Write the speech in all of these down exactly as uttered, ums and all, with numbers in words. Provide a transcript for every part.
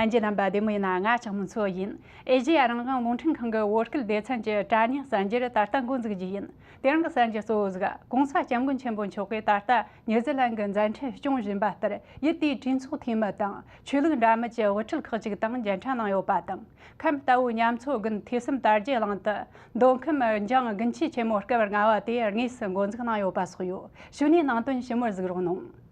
ལྷན་རྒྱས་རྣམ་པ་བདེ་མོ་ཡིན་ན། ང་ལྕགས་མོ་མཚོ་ཡིན། ཨེ་ཤེ་ཡ་རང་དབང་རླུང་འཕྲིན་ཁང་གི་བོད་སྐད་སྡེ་ཚན་གྱི་དྲ་བརྙན་གསར་འགྱུར་ད་ལྟ་འགོ་འཛུགས་རྒྱུ་ཡིན། དེ་རིང་གི་གསར་འགྱུར་གཙོ་བོ་ཟིག་༸གོང་ས་༸སྐྱབས་མགོན་ཆེན་པོ་མཆོག་གིས་ད་ལྟ་ཉུ་ཛི་ལན་གྱི་མཛད་འཕྲིན་སྐྱོང་བཞིན་པ་ལྟར། ཡུལ་དེའི་གྲོས་ཚོགས་འཐུས་མི་དང་ཆོས་ལུགས་འདྲ་མིན་གྱི་དབུ་ཁྲིད་ཁག་ཅིག་དང་མཇལ་འཕྲད་གནང་ཡོད་པ་དང་། ཁམས་རྟ་བོད་ཉམས་ཚོད་དགོན་ཐོས་བསམ་དར་རྒྱས་གླིང་དུ་མདོ་ཁམས་འཇང་དགུན་ཆོས་ཆེན་མོ་སྐབས་ལྔ་བ་དེ་དངོས་སུ་འགོ་འཛུགས་གནང་ཡོད་པ་སོགས་ཡོད། གཞུག་ནས་ནང་དོན་ཞིབ་མོར་གཟིགས་རོགས་གནང་།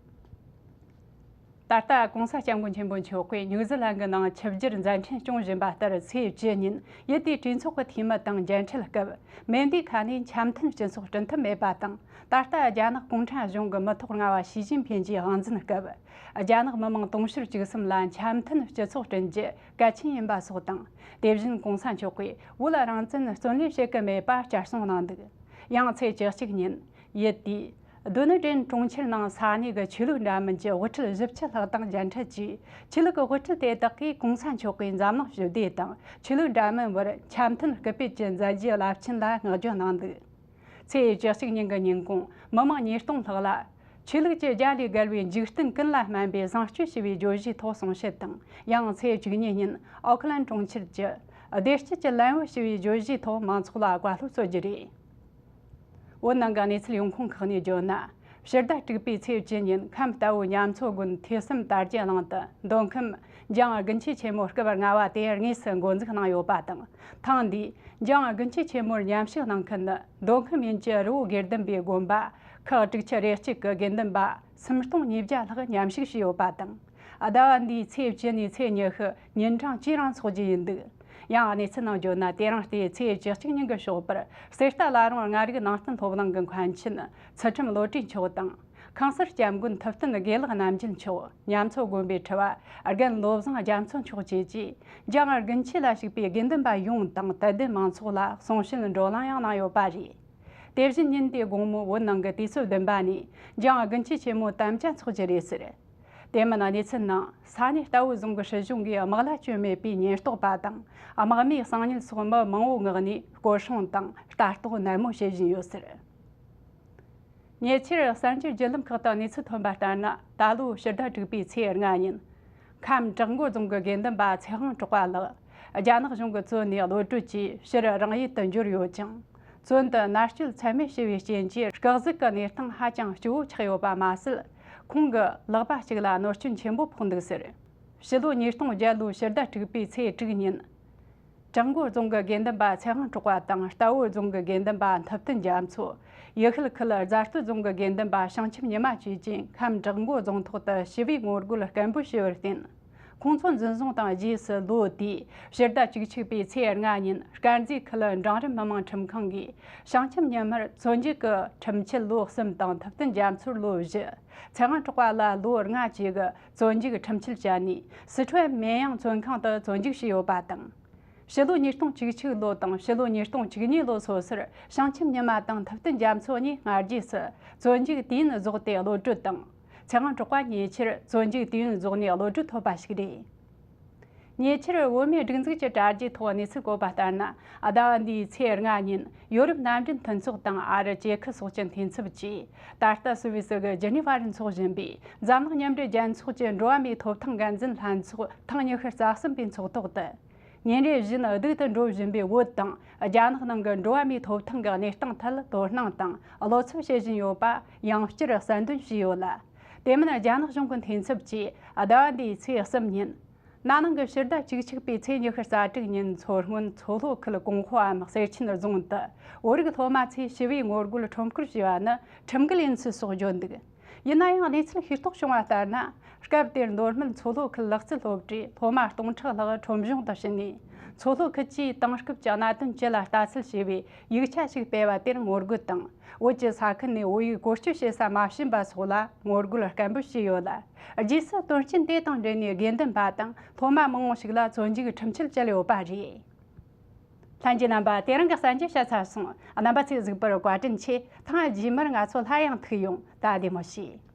ད་ལྟ་༸གོང་ས་༸སྐྱབས་མགོན་ཆེན་པོ་མཆོག་གིས་ཉུ་ཛི་ལན་གྱི་ནང་ཆིབས་བསྒྱུར་མཛད་འཕྲིན་སྐྱོང་བཞིན་པ་ལྟར། ཚེས་བཅུ་ཉིན་ཡུལ་དེའི་གྲོས་ཚོགས་ཀྱི་འཐུས་མི་དང་མཇལ་འཕྲད་སྐབས། མེ་མདའི་ཁ་ནས་འཆམ་མཐུན་སྤྱི་ཚོགས་བསྐྲུན་ཐབས་མེད་པ་དང་། ད་ལྟ་རྒྱ་ནག་གུང་ཁྲན་གཞུང་གི་མི་ཐོག་ལྔ་བ་ཞི་ཅིན་ཕིན་གྱིས་དབང་འཛིན་སྐབས། རྒྱ་ནག་མི་དམངས་དུང་ཕྱུར་བཅུ་གསུམ་ལ་འཆམ་མཐུན་སྤྱི་ཚོགས་བསྐྲུན་རྒྱུ་གལ་ཆེན་ཡིན་པ་སོགས་དང་། དེ་བཞིན་༸གོང་ས་མཆོག་གིས་བོད་རང་བཙན་བརྩོན་ལེན་བྱེད་ཀྱི་མེད་པ་བསྐྱར་གསུངས་གནང་འདུག། ཡང་ཚེས་བཅུ་གཅིག་ཉིན། ཡུལ་དེའི་དུ་ནི་ཀྲེན་གྲོང་ཁྱེར་ནང་ས་གནས་ཀྱི་ཆོས་ལུགས་འདྲ་མིན་གྱི་དབུ་ཁྲིད་བཞི་བཅུ་ལྷག་དང་མཇལ་འཕྲད་ཀྱིས། ཆོས་ལུགས་ཀྱི་དབུ་ཁྲིད་དེ་དག་གིས་༸གོང་ས་མཆོག་གི་འཛམ་གླིང་ཞི་བདེ་དང་ཆོས་ལུགས་འདྲ་མིན་བར་འཆམ་མཐུན་སྐུལ་སྤེལ་གྱི་མཛད་རྗེས་རླབས་ཆེན་ལ་བསྔགས་བརྗོད་གནང་འདུག། ཚེས་བཅུ་གཅིག་ཉིན་གྱི་ཉིན་གུང་མི་མང་ཉིས་སྟོང་ལྷག་ལ། ཆོས་ལུགས་ཀྱི་རྒྱ་ལས་བརྒལ་བའི་འཇིག་རྟེན་ཀུན་ལ་སྨན་པའི་བཟང་སྤྱོད་ཞེས་པའི་བརྗོད་གཞིའི་ཐོག་གསུང་བཤད་དང་། ཡང་ཚེས་བཅུ་གཉིས་ཉིན་ཨོ་ཁི་ལན་གྲོང་ཁྱེར་གྱི་བདེ་སྐྱིད་ཀྱི་ལམ་བུ་ཞེས་པའི་བརྗོད་གཞིའི་ཐོག་མང་ཚོགས་ལ་བཀའ་སློབ་སྩོལ་རྒྱུ་རེད། བོད་ནང་གི་གནས་ཚུལ་ཡོང་ཁུངས་ཁག་ནས་བརྗོད་ན། ཕྱི་ཟླ་དྲུག་པའི་ཚེས་བཅུ་ཉིན་ཁམས་རྟ་བོད་ཉམས་ཚོད་དགོན་ཐོས་བསམ་དར་རྒྱས་གླིང་དུ་མདོ་ཁམས་འཇང་དགུན་ཆོས་ཆེན་མོ་སྐབས་ལྔ་བ་དེ་དངོས་སུ་འགོ་འཛུགས་གནང་ཡོད་པ་དང་། ཐེངས་འདིའི་འཇང་དགུན་ཆོས་ཆེན་མོར་མཉམ་ཞུགས་གནང་མཁན་ནི་མདོ་ཁམས་ཡུལ་གྱི་རི་བོ་དགེ་ལྡན་པའི་དགོན་པ་ཁག་དྲུག་ཅུ་རེ་གཅིག་གི་དགེ་འདུན་པ་སུམ་སྟོང་ཉིས་བརྒྱ་ལྷག་མཉམ་ཞུགས་བྱས་ཡོད་པ་དང་། ཟླ་བ་འདིའི་ཚེས་བཅུ་ནས་ཚེས་ཉི་ཤུ་ཉིན་གྲངས་བཅུའི་རིང་འཚོགས་རྒྱུ་ཡིན་འདུག། ཡང་གནས་ཚུལ་ནང་བརྗོད་ན། དེ་རིང་སྟེ་ཚེས་བཅུ་གཅིག་ཉིན་གྱི་ཞོགས་པར། གསེར་རྟ་བླ་རུང་ལྔ་རིག་ནང་བསྟན་སློབ་གླིང་གི་མཁན་ཆེན་ཚུལ་ཁྲིམས་བློ་གྲོས་མཆོག་དང་། ཁང་གསར་སྐྱབས་མགོན་ཐུབ་བསྟན་དགེ་ལེགས་རྣམ་རྒྱལ་མཆོག། ཉམས་ཚོད་དགོན་པའི་ཁྲི་བ་རྒན་བློ་བཟང་རྒྱ་མཚོ་མཆོག་བཅས་ཀྱིས་འཇང་དགུན་ཆོས་ལ་ཞུགས་པའི་དགེ་འདུན་པ་ཡོངས་དང་དད་ལྡན་མང་ཚོགས་ལ་གསུང་བཤད་བགྲོ་གླེང་ཡང་གནང་ཡོད་པ་རེད། དེ་བཞིན་ཉིན་དེའི་དགོང་མོ་བོད་ནང་གི་དུས་ཚོད་བདུན་པ་ནས་འཇང་དགུན་ཆོས་ཆེན་མོ་དམ་བཅའ་འཚོགས་རྒྱུ་རེད་ཟེར། དེ་མིན་གནས་ཚུལ་ནང་། ས་གནས་རྟ་བོད་རྫོང་གི་སྲིད་གཞུང་གིས་དམག་ལ་བཅོས་མེད་པའི་ཉེན་རྟོག་པ་དང་། དམག་མིའི་གསང་ཉུལ་སོགས་མི་མང་བོ་མངགས་ནས་སྐོར་སྲུང་དང་ལྟ་རྟོག་ནན་མོ་བྱེད་བཞིན་ཡོད་ཟེར། ཉེ་ཆར་གསར་འགྱུར་བརྒྱུད་ལམ་ཁག་ཏུ་གནས་ཚུལ་ཐོན་པ་ལྟར་ན། ད་ལོའི་ཕྱི་ཟླ་དྲུག་པའི་ཚེས་ལྔ་ཉིན། ཁམས་བྲག་མགོ་རྫོང་གི་དགེ་འདུན་པ་ཚེ་དབང་གྲགས་པ་ལགས། རྒྱ་ནག་གཞུང་གི་བཙོན་ནས་གློད་གྲོལ་གྱིས་ཕྱིར་རང་ཡུལ་དུ་འབྱོར་ཡོད་ཅིང་། བཙོན་དུ་མནར་གཅོད་ཚད་མེད་བྱས་པའི་རྐྱེན་གྱིས། དཀའ་ཟུག་གི་གནས་སྟངས་ཧ་ཅང་སྐྱོ་བོ་ཆགས་ཡོད་པ་མ་ཟད། ཁོང་གི་ལག་པ་གཅིག་ལ་གནོད་སྐྱོན་ཆེན་པོ་ཕོག་འདུག་ཟེར། ཕྱི་ལོ་ཉིས་སྟོང་བརྒྱད་ལོའི་ཕྱི་ཟླ་དྲུག་པའི་ཚེས་དྲུག་ཉིན། བྲག་མགོ་རྫོང་གི་དགེ་འདུན་པ་ཚེ་དབང་གྲགས་པ་དང་། རྟ་བོད་རྫོང་གི་དགེ་འདུན་པ་ཐུབ་བསྟན་རྒྱ་མཚོ། ཡུལ་ཤུལ་ཁུལ་རྫ་སྟོད་རྫོང་གི་དགེ་འདུན་པ་བྱང་ཆུབ་ཉི་མ་བཅས་ཀྱིས་ཁམས་བྲག་མགོ་རྫོང་ཐོག་ཏུ་ཞི་བའི་ངོ་རྒོལ་སྐད་འབོད་བྱས་པར་བརྟེན། ཁོང་ཚོ་འཛིན་བཟུང་དང་རྗེས་སུ་ལོ་དེའི་ཕྱི་ཟླ་བཅུ་གཅིག་པའི་ཚེས་ལྔ་ཉིན། དཀར་མཛེས་ཁུལ་འབྲིང་རིམ་མི་དམངས་ཁྲིམས་ཁང་གིས་བྱང་ཆུབ་ཉི་མར་བཙོན་འཇུག་གི་ཁྲིམས་ཆད་ལོ་གསུམ་དང་། ཐུབ་བསྟན་རྒྱ་མཚོར་ལོ་བཞི། ཚེ་དབང་གྲགས་པ་ལ་ལོ་ལྔ་བཅས་ཀྱི་བཙོན་འཇུག་ཁྲིམས་ཆད་བཅད་ནས། སི་ཁྲོན་མེན་ཡང་བཙོན་ཁང་དུ་བཙོན་འཇུག་བྱས་ཡོད་པ་དང་། ཕྱི་ལོ་ཉིས་སྟོང་བཅུ་གཅིག་ལོ་དང་ཕྱི་ལོ་ཉིས་སྟོང་བཅུ་གཉིས་ལོ་སོ་སོར་བྱང་ཆུབ་ཉི་མ་དང་ཐུབ་བསྟན་རྒྱ་མཚོ་གཉིས་སྔ་རྗེས་སུ་བཙོན་འཇུག་དུས་ཡུན་རྫོགས་ཏེ་གློད་གྲོལ་དང་། ཚེ་དབང་གྲགས་པ་ཉེ་ཆར་བཙོན་འཇུག་དུས་ཡུན་རྫོགས་ནས་གློད་གྲོལ་ཐོབ་པ་ཞིག་རེད། ཉེ་ཆར་བོད་མིའི་སྒྲིག་འཛུགས་ཀྱི་དྲ་རྒྱའི་ཐོག་གནས་ཚུལ་བཀོད་པ་ལྟར་ན། ཟླ་བ་འདིའི་ཚེས་ལྔ་ཉིན་ཡོ་རོབ་མནའ་འབྲེལ་མཐུན་ཚོགས་དང་ཨ་རི་ཇེ་ཁུ་སོགས་ཀྱི་འཐུས་ཚབ་ཀྱིས་ད་ལྟ་སུད་སི་གི་ཇི་ནི་ཝར་འཚོགས་བཞིན་པའི་འཛམ་གླིང་མཉམ་འབྲེལ་རྒྱལ་ཚོགས་ཀྱི་འགྲོ་བ་མིའི་ཐོབ་ཐང་འགན་འཛིན་ལྷན་ཚོགས་ཐེངས་ཉི་ཤུ་རྩ་གསུམ་པའི་ཚོགས་ཐོག་ཏུ། ཉིན་རེ་བཞིན་སྡུག་ཏུ་འགྲོ་བཞིན་པའི་བོད་དང་རྒྱ་ནག་ནང་གི་འགྲོ་བ་མིའི་ཐོབ་ཐང་གི་གནས་སྟངས་ཐད་དོ་སྣང་དང་བློ་འཚབ་བྱེད་བཞིན་ཡོད་པ་ཡང་བསྐྱར་གསལ་འདོན་བྱས་ཡོད་ལ། དེ་མིན་རྒྱ་ནག་གཞུང་གི་འཐུས་ཚབ་ཀྱིས་ཟླ་བ་འདིའི་ཚེས་གསུམ་ཉིན། ན་ནིང་གི་ཕྱི་ཟླ་བཅུ་གཅིག་པའི་ཚེས་ཉི་ཤུ་རྩ་དྲུག་ཉིན། མཚོ་སྔོན་མཚོ་ལྷོ་ཁུལ་ཀོང་ཧྭའམ་གསེར་ཆེན་རྫོང་དུ་བོད་རིགས་སློབ་མ་ཚོས་ཞི་བའི་ངོ་རྒོལ་ཁྲོམ་སྐོར་བྱས་པ་ནི་ཁྲིམས་འགལ་ཡིན་ཚུལ་སོགས་བརྗོད་འདུག། ཡིན་ན་ཡང་གནས་ཚུལ་ཤེས་རྟོགས་བྱུང་བ་ལྟར་ན། སྐབས་དེར་མདོ་སྨད་མཚོ་ལྷོ་ཁུལ་ལག་རྩེད་སློབ་གྲྭའི་སློབ་མ་སྟོང་ཕྲག་ལྷག་ཁྲོམ་གཞུང་དུ་ཕྱིན་ནས། མཚོ་ལྷོ་ཁུལ་གྱི་དེང་སྐབས་ཀྱི་གནད་དོན་སྤྱི་ལ་ལྟ་ཚུལ་ཞེས་པའི་ཡིག་ཆ་ཞིག་སྤེལ་བ་དེར་ངོ་རྒོལ་དང་། བོད་ཀྱི་ས་ཁུལ་ནས་བོད་ཡིག་བཀོལ་སྤྱོད་བྱེད་ས་མ་བྱིན་པ་སོགས་ལ་ངོ་རྒོལ་སྐད་འབོད་བྱས་ཡོད་ལ། རྗེས་སུ་དོན་རྐྱེན་དེ་དང་འབྲེལ་ནས་དགེ་འདུན་པ་དང་སློབ་མ་མང་བོ་ཞིག་ལ་བཙོན་འཇུག་ཁྲིམས་ཆད་བཅད་ཡོད་པ་རེད། ལྷན་རྒྱས་རྣམ་པ། དེ་རིང་གི་གསར་འགྱུར་བཤད་ཚར་སོང་། རྣམ་པ་ཚོས་གཟིགས་པར་བཀའ་དྲིན་ཆེ། ཐེངས་རྗེས་མར་ང་ཚོ་སླར་ཡང་ཐུག་ཡོང་། ད་བདེ་མོ་བྱོས།